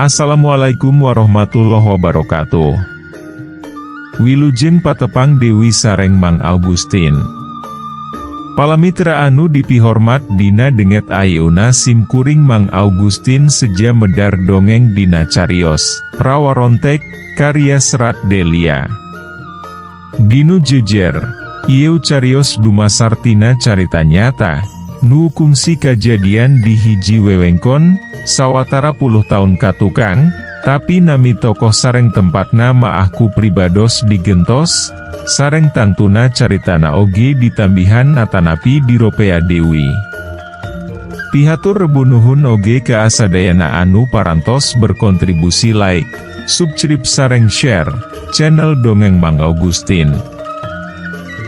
Assalamualaikum warahmatullahi wabarakatuh. Wilujeng patepang Dewi sareng Mang Augustin. Palamitra anu dipihormat dina denget ayeuna sim kuring Mang Augustin seja medar dongeng dina carios, Rawarontek, karya Serat Delia. Dinu jejer, ieu carios dumasar tina carita nyata, nu kungsi kajadian di hiji wewengkon, sawatara puluh tahun katukang, tapi nami tokoh sareng tempatna maah ku pribados digentos, sareng tangtuna caritana oge ditambihan atanapi diropea deui. Pihatur rebu nuhun oge ka asadayana anu parantos berkontribusi like, subscribe sareng share, channel Dongeng Mang Augustin.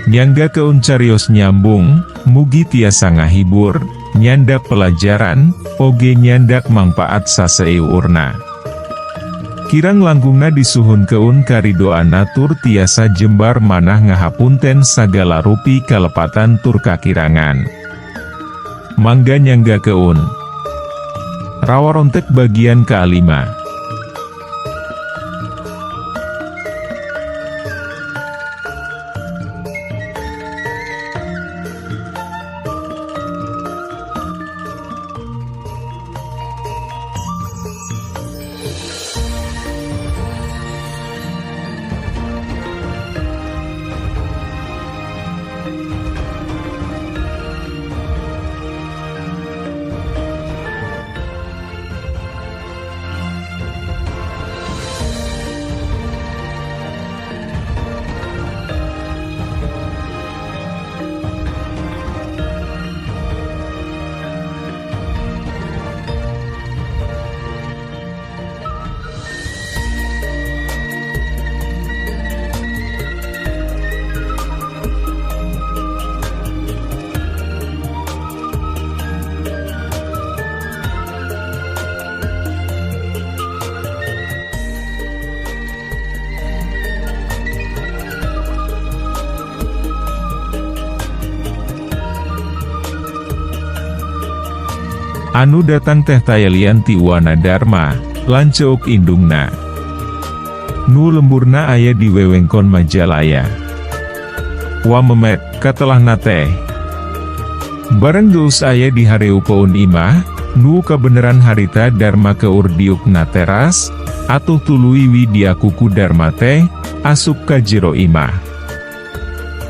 Nyanggakeun carios nyambung, mugi tiasa ngahibur, nyandak pelajaran, oge nyandak mangpaat saseueurna. Kirang langkungna disuhunkeun karidoanna tur tiasa jembar manah ngahapunten sagala rupi kalepatan tur kakirangan. Mangga nyanggakeun. Rawarontek bagian ke-5. Anu datang teh taya lian ti Uwana Darma, lanceuk indungna. Nu lemburna aya di wewengkon Majalaya. Wa Memet, katelahna teh. Bareng geus aya di hareupeun imah, nu kabeneran harita Darma keur diuk na teras, atuh tuluy wi diaku ku Darma teh, asup ka jero imah.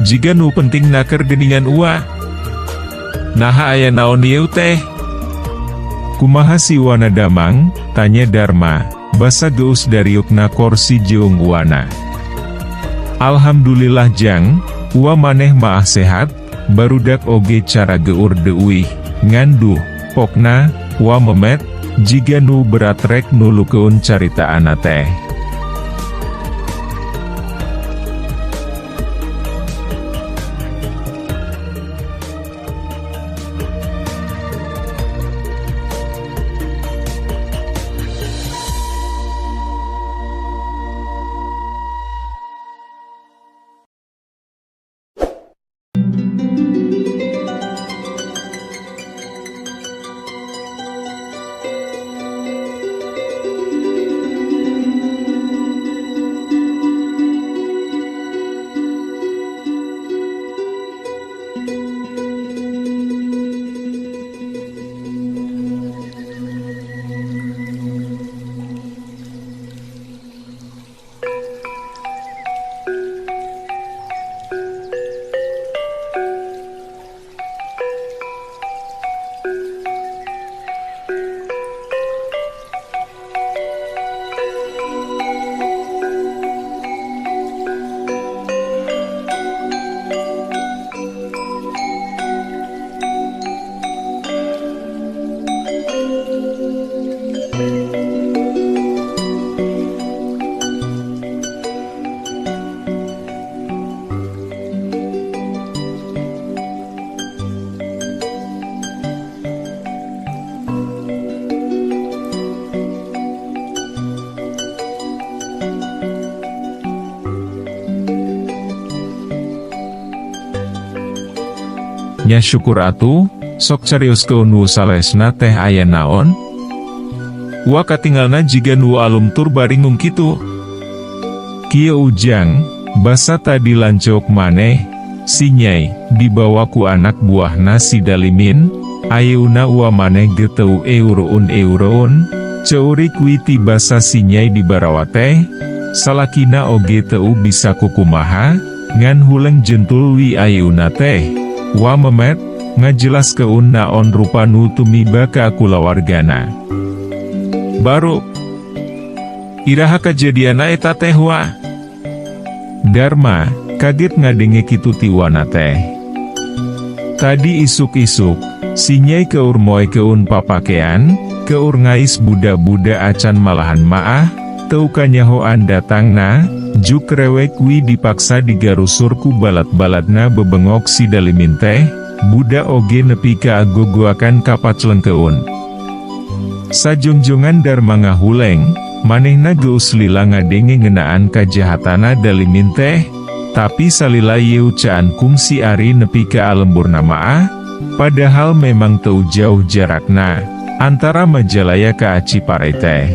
Jiga nu penting naker geningan, Uwa. Naha aya naon ieu teh? "Kumaha si Wana damang?" tanya Darma, basa geus dariuk na korsi jeung Uwana. "Alhamdulillah, Jang, Uwa maneh maah sehat, barudak oge carageur deuih, ngan duh, pokna, Wa Memet, jiga nu berat rek nulukeun caritaanna teh." "Nya syukur atuh, sok carioskeun nu salesna teh aya naon?" Wa katingalna jiga nu alumtur baringung kitu. Kieu Ujang, basa tadi lanceuk maneh, si Nyai, dibawa ku anak buahna si Dalimin, ayeuna ua maneh ge teu eureun-eureun, ceurik wi ti basa si Nyai dibarawa teh, salakina oge teu bisa kukumaha, ngan huleng jentul wi ayeuna teh. Wa Memet, ngajelaskeun naon rupa nu tumiba ka kulawargana. Baru. Iraha kajadianna eta teh Wa? Darma, kaget ngadenge kitu ti uana teh. Tadi isuk-isuk, si Nyai keur moekeun papakean, keur ngais budak-budak acan malahan maah, teu kanyahoan datangna, juk rewek wi dipaksa digarusur ku balat-balatna bebengok si Dalimin teh, budak oge nepi ka gogoakan kapaclengkeun. Sajongjongan Darma ngahuleng, manehna geus lila ngadenge ngeunaan kajahatana Dalimin teh, tapi salila yeu caan kungsi ari nepi ka alemburna maah, padahal memang teu jauh jarakna, antara Majalaya ka Ciparay teh.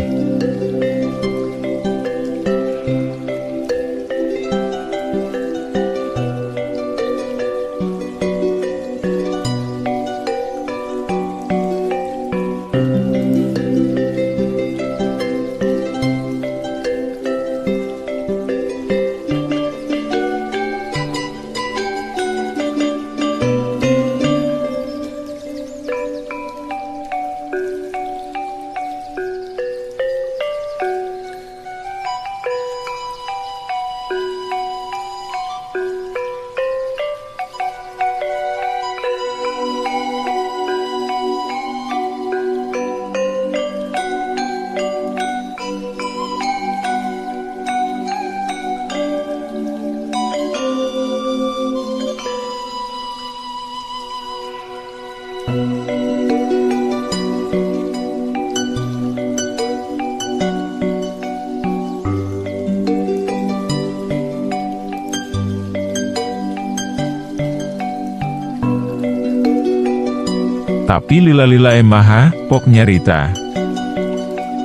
Tapi lila-lila emaha, pok nyarita.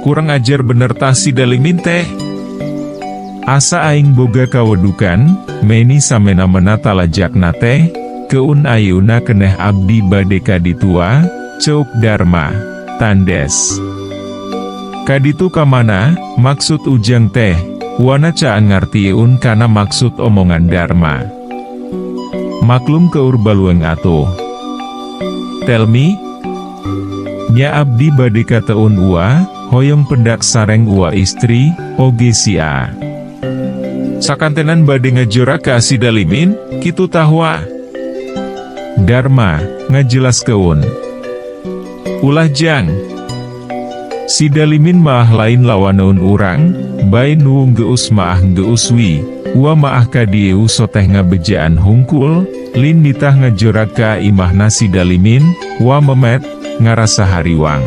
Kurang ajar bener tah si Dalimin teh. Asa aing boga kawedukan, meni samena-mena talajakna teh, keun ayeuna keneh abdi bade ka ditua, ceuk Darma, tandes. Kaditu kamana, maksud Ujang teh, wana caan ngartieun kana maksud omongan Darma. Maklum keur balueng atuh. Tell me? Nya abdi bade kateun ua, hoyong pendak sareng ua istri, oge si A. Sakantenan bade ngajorak ka si Dalimin, kitu tah Wa. Darma, ngajelaskeun. Ulah Jang. Si Dalimin maah lain lawaneun urang, bae nu geus maah geus wi, ua maah ka dieu soteh ngabejaan hungkul, lin nitah ngajorak ka imahna si Dalimin, Wa Memet, ngarasa hariwang.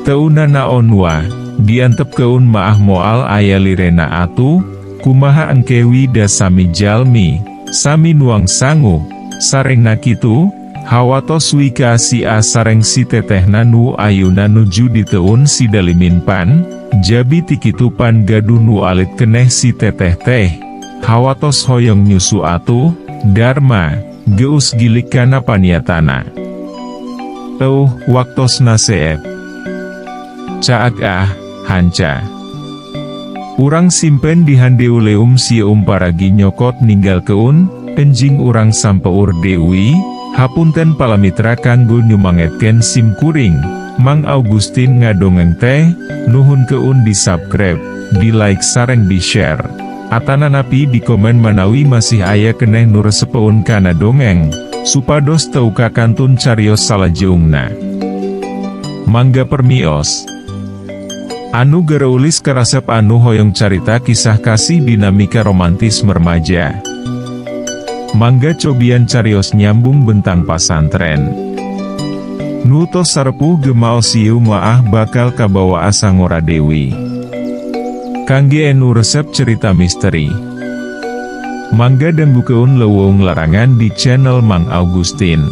Teu nanaon wa, diantepkeun maah moal aya lirena atuh, kumaha engke wi da sami jalmi, sami nuang sangu, sarengna kitu, hawatos wi ka si A sareng si tetehna nu ayuna nuju diteun si Dalimin pan, jabi ti kitu pan gaduh nu alit keneh si teteh teh, hawatos hoyong nyusu atuh, Darma, geus gilik kana paniatana. Euh, waktosna seep. Caag ah, hanca. Urang simpen di handeuleum sieum paragi nyokot ninggalkeun, enjing urang sampeur deui, hapunten palamitra kanggo nyumangetkeun sim kuring, Mang Augustin ngadongeng teh, nuhunkeun di subscribe, di like sareng di share. Atananapi di komen manawi masih aya keneh nu resepeun kana dongeng, supados teu kakantun carios salajeungna. Mangga permios. Anu gareulis karasep anu hoyong carita kisah kasih dinamika romantis remaja. Mangga cobian carios nyambung bentang pasantren. Nu tos sarepuh ge maos ieu maah bakal kabawa asa ngora deui. Kangge anu resep cerita misteri. Mangga dangukeun Leuweung Larangan di channel Mang Augustin.